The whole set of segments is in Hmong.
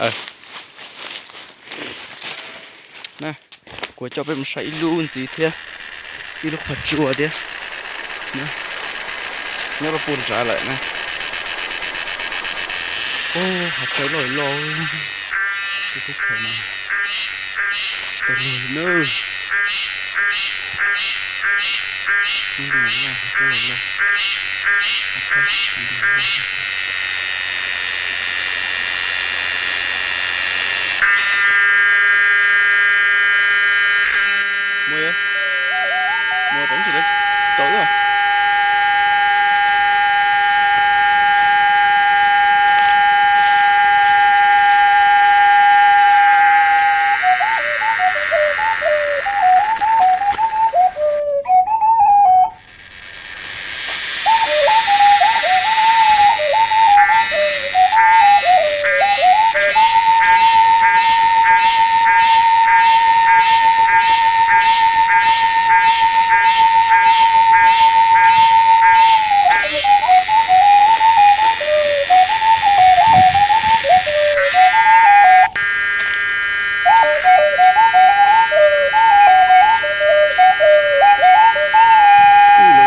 Na, kuv coj peb mus saib ib lub ntxiv thiab, ib lub qhov tsua thiab. Nyob rau puag nrad lawm na. Hav tsaws loj loj, teb chaws no tsis tau luag li na. Mus, mus tau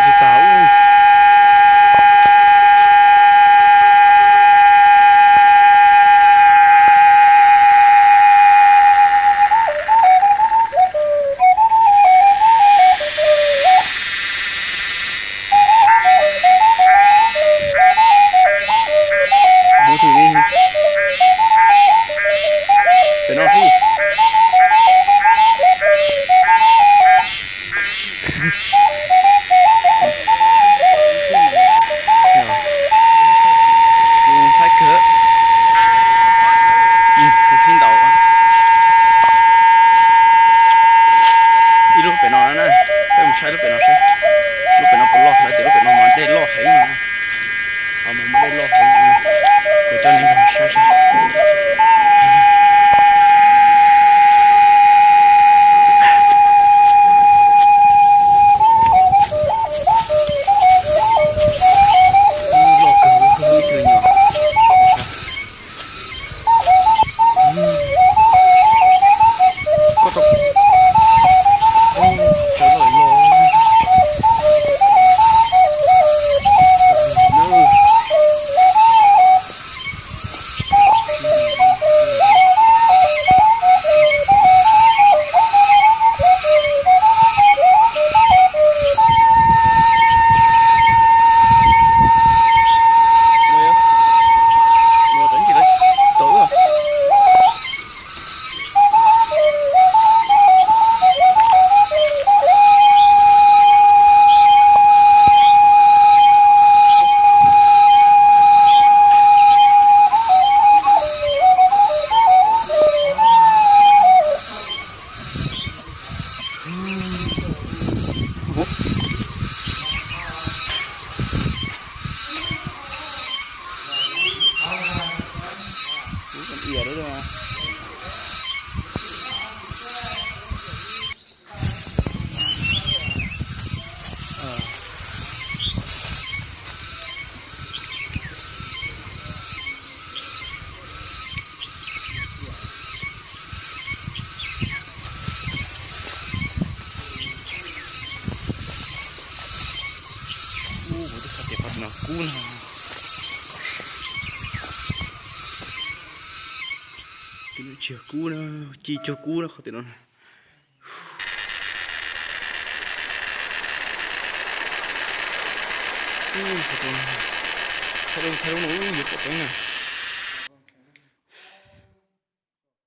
tsis tau. Mus thim li pem no xwb. Thaib kawg. Kuv khib ntaus ib lub pem no na, peb mus saib lub pem no seb lub pem no puas loj, lawv tias lub pem no mas dej loj heev no na. Mas muaj dej loj heev no, kuv coj nej nrog saib seb. Loj kawg, ib tug nyuam. Koj tau, tsaws loj loj. Ub, kuv twb xav tias qhov no kub no. Tus no tsis yog kub na, ci cuag kub na qhov tias no. Thaij lub, thaij lub no yuav pom peeb na.